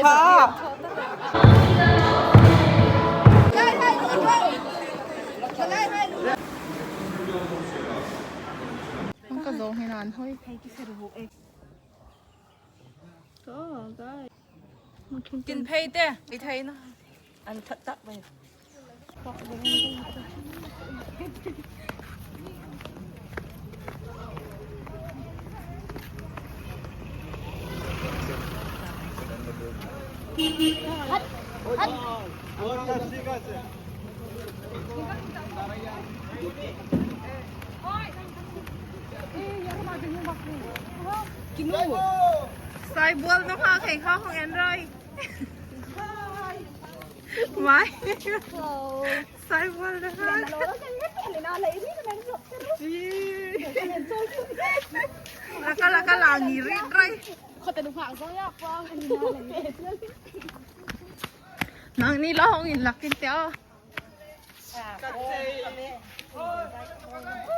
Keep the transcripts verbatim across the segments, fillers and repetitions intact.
Ha. Ka zawng hin an hoi. Kin phei te, i thei na. An that tak mai. Sai bual naw ha, kei kha hung en rai. Mai. Sai bual naw ha. Laka, laka, la ni ri rai. Nangni lo hung inlak in teh.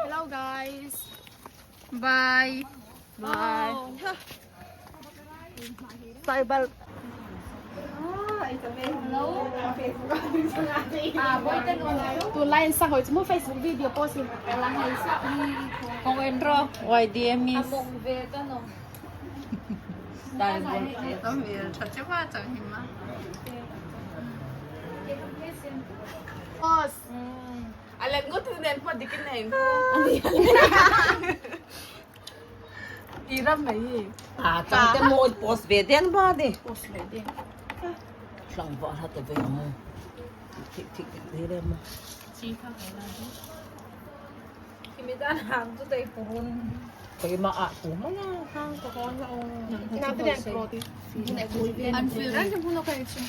Hello, guys. Bye. Bye. Bye, bye. Tu line sa hoi, mo Facebook video post. Kong en ro. Y D M is. Tam el tha che ma chang hi ma. Os. Mm. A lek ngut nen po dikin nen. I ram mai. A, chang te mo post ve den ba de. Post ve den. Tlang ba ha te ve mo. Thik, thik, thik, ve re mo. Chi kha hai la de. Kimi dan hang chu dai purun. Keima a pu hmang a hang ka hon la o. Na te den pro ti. An fil ran chu hmang lo kai chu.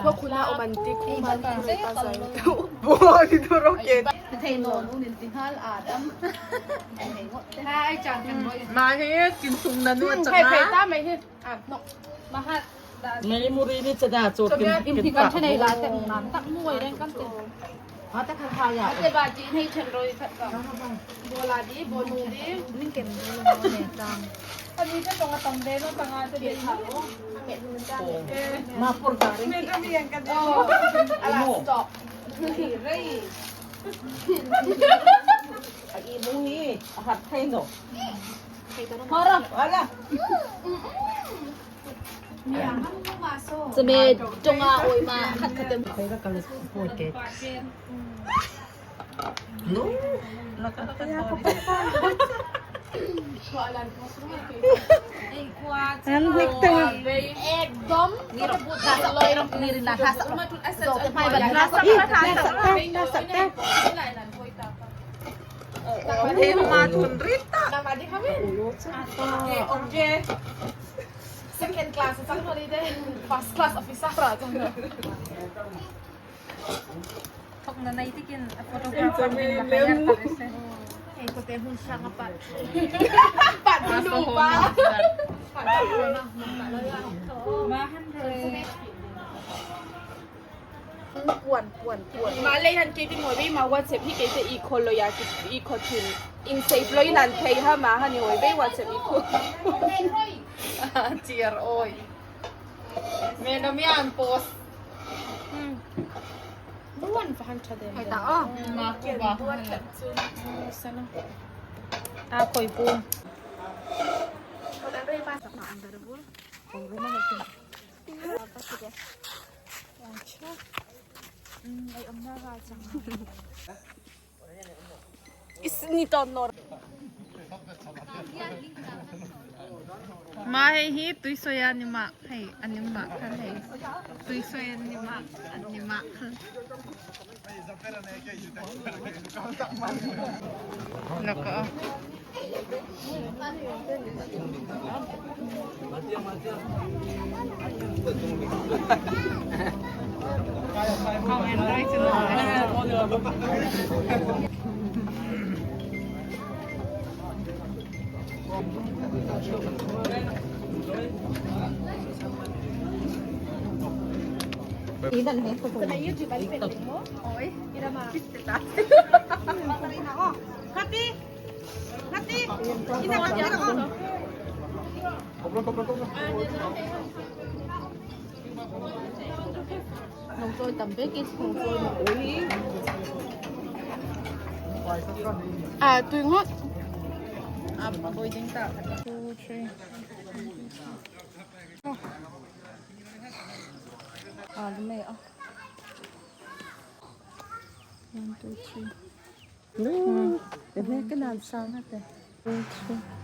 Ko khuna o man ti khu man khu pa sai. Bo ni to ro ke. Thei no nu nin ti hal a dam. Thei ngot te. Hai chang kan boi. Ma he kin sung na nu chang. Hai hai ta mai he. A no. Ma ha. Mei muri ni chada chok kin, kin kan pa. Chane la te nan tak muoi reng kan te. Ha ta khan ha ya. Te ba ti nei chen roi khat ka. Bo la di, bo nu di. Ning kem bo ne tang. Ani te tong a tam de no tang a te de. Ma por ka ring. Me ka mi yang ka de. Ala stop. Rei. A i mu hi, a hat thei no. Hara. Ala. Chame tonga oi ma khat khat em. Koi ka kal ko ke. No. La ka ka ya ko pa. An hik ta. Ekdom. Ni ro bu ta sa loi ro ni ri na ta sa. So ke phai ba na sa ta ta ta ta. Ni ma tun ri ta. Na ma di kami. Okay. Second class, chang holiday. First class officer ra chang. Thok na nei tikin a photographer ding la hire ta se. Ei ko te hun sang a pat. Pat lu ba. Pat lu ba. Ma han ro. Puan, puan, puan. Ma lei han kei ti mo be ma WhatsApp hi kei te i khol lo ya ki i khol thin. In save lo in an thei ha ma han i hoi be WhatsApp i khol. Cheer oi. Me no mi an post. Hmm. Puan fa han tha dem. Hai ta o. Ma ko ba. Sana. A khoi pu. Is ni ton nor. Ma hei hi tuisoia ni ma hei, a ni ma khan hei. Tuisoia ni ma, a ni ma khan. Naka. Oi. Hati. Hati. Ina hati. Koplo, koplo, koplo. Chawi tam bek i chhung chawi. A, tui ngawt. A, a boi ding ta. Two, three. A, lu me a. One, two, three. Lu, te hme ka nan sang a te. Two, three.